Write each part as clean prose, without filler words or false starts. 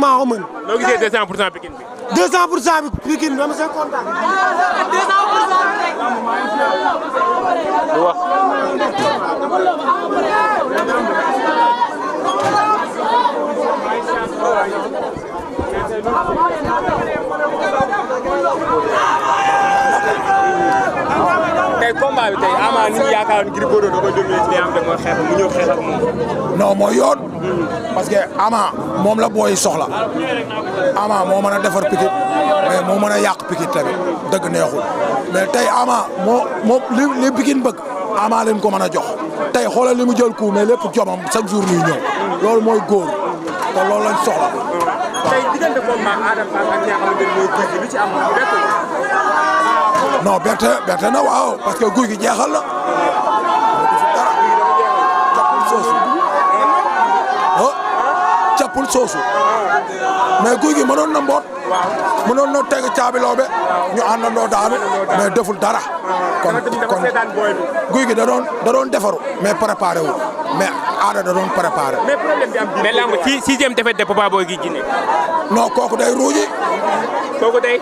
maa ko mën. loo gisee 200% Pikine bi. 200% bi Pikine dama see kontaan. 200%. lu wax. tey combat bi tey Ama ni ñu yaakaaroon Gris Bordeaux da koy dominer ci li nga xam ne mooy xeex mu ñëw xeex ak moom. non mooy yoon. parce que Ama moom la booy soxla. Ama moo mën a defar Pikine mais moo mën a yàq Pikine tamit dëgg neexul mais tey Ama moo li Pikine bëgg Ama leen ko mën a jox tey xoolal li mu jël coup mais lépp jomam chaque jour muy ñëw loolu mooy góor te loolu lañ soxla. tey diggante combat Ada Fass ak ñi nga xamante ne mooy Gouye Gui lu ci am non bette na waaw parce que Gouye Gui jeexal na cappul soosu cappul soosu mais Gouye Gui mënoon na mboot mënoon na teg caabi loobe ñu àndandoo daanu mais deful dara kon Gouye Gui da doon defaru mais préparé wu mais Ada da doon préparé. mais problème bi am mais lamb ci sixième défaite de Papa Boy Djiné. non kooku day ruuji. kooku day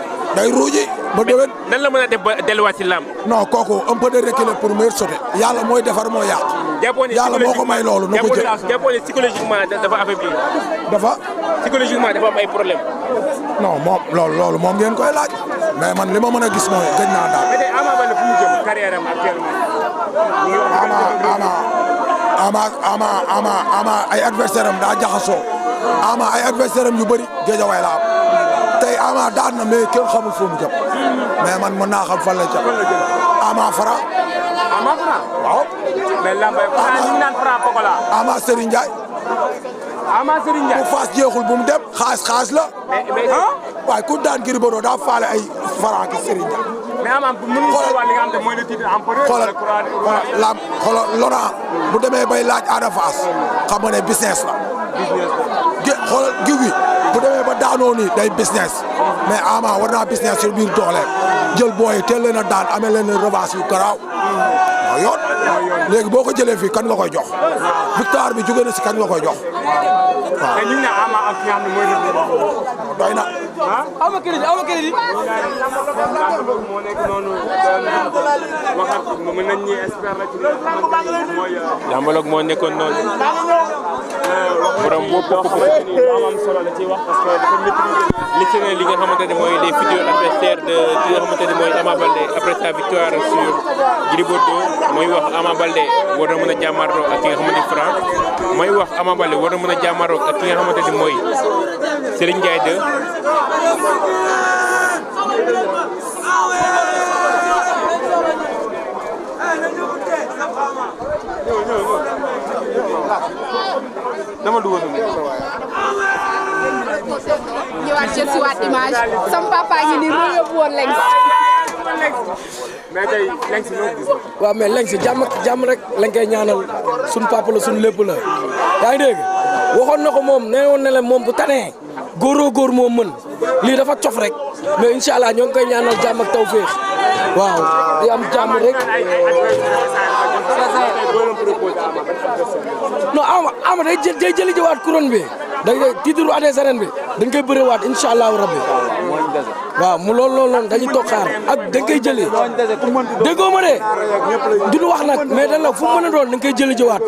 ruuji ba déwén. nan la mën a def ba delluwaat si lamb. non kooku un peu de reculer pour mieux sauter. yàlla mooy defar moo yàq. yàlla moo ko may loolu na ko jël jàppoon ne psychologiquement dafa affaibli. psychologiquement dafa am ay problème. non moom loolu moom ngeen koy laaj. mais man li ma mën a gis mooy gëj naa daal. mais tey Ama Baldé fu mu jëm carrière am actuellement. Ama ay adversaire am daa jaxasoo. Ama ay adversaire am yu bëri géejawaay la am. tey Ama daan na mais kenn xamul foo mu jëm. mais man mën naa xam fan la jëm. Ama Fra. waaw. mais lambay Fra ñu naan Fra Pokola. Ama Serigne Ndiaye. bu Fass jeexul bu mu dem xaas la. mais waaye ku daan Gris Bordeaux daa faale ay Fra ki Serigne Ndiaye. mais Ama mënuñu ko wax li nga xam ne mooy le titre empereur. xoolal Laurent bu demee bay laaj Ada Fass xam nga ne business la. xoolal Gouye Gui bu demee ba daanoo nii day business mais Ama war naa business ci biir doole jël booy teel leen a daan amee leen revanche yu garaaw mooy yoon léegi boo ko jëlee fii kan nga koy jox victoire bi jóge na si kan nga koy jox waaw. te ñu ngi ne Ama ak ki nga xam ne mooy doy na. aw ma crédit moo nekk noonu waxat mën nañ ñi espère la ci li nga xamante ni mooy Jambalog moo nekkoon noonu borom boobu am solo la ci wax parce que dafa maîtriser li ci ne li nga xamante ne mooy les futurs adversaires de ki nga xamante ne mooy Ama Baldé après sa victoire sur Gris Bordeaux mooy wax Ama Baldé war na mën a jàmmarloo ak ki nga xamante ni Franc mooy wax Ama Baldé war na mën a jàmmarloo ak ki nga xamante ni mooy Serigne Ndiaye 2 dama dugal ñëwaat jël si waat image sama papa ngi nii moo yóbbu woon Lengs. mais tey Lengs ñoo gis. waaw mais Lengs jàmm rek lañ koy ñaanal suñ papa la suñ lépp la yaa ngi dégg waxoon na ko moom nee woon na leen moom bu tanee góoroo góor moo mën lii dafa cof rek mais incha allah ñoo ngi koy ñaanal jàmm ak tawféex waaw di am jàmm rek. non ama day jëli jiwaat couronne bi day titre roi des arènes bi dañ koy bëriwaat incha allahu rabbi waaw mu loolu dañuy toog xaar ak dañ koy jëli déggoo ma de duñu wax nag mais dañ la fu mu mën a doon dañ koy jëli jiwaat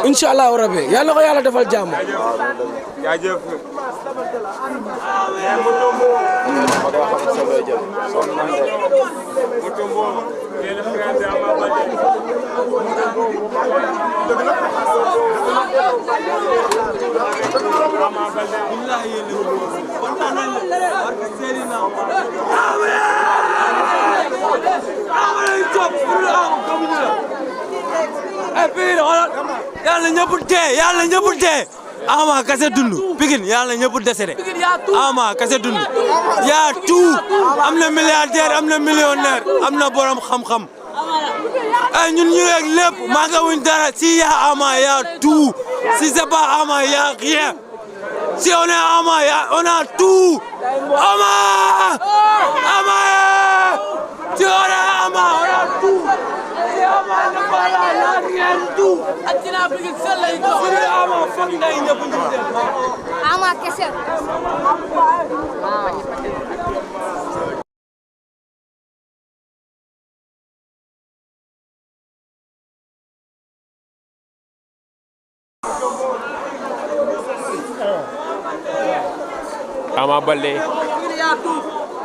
incha allahu rabbi yàlla na ko yàlla defal jàmm. yàlla ñëpp dee Ama kase dund Pikine yàlla ñëpp décédé Ama kase dund yaa tout am na milliardaire am na millionnaire am na borom xam-xam ay ñun ñu rek lépp manqué wuñ dara si yaa Ama yaa tout si c'est pas Ama yaa rien si on est Ama on a tout Ama si on est Ama on a tout Ama kese Ama Baldé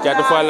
Thiatou Falaye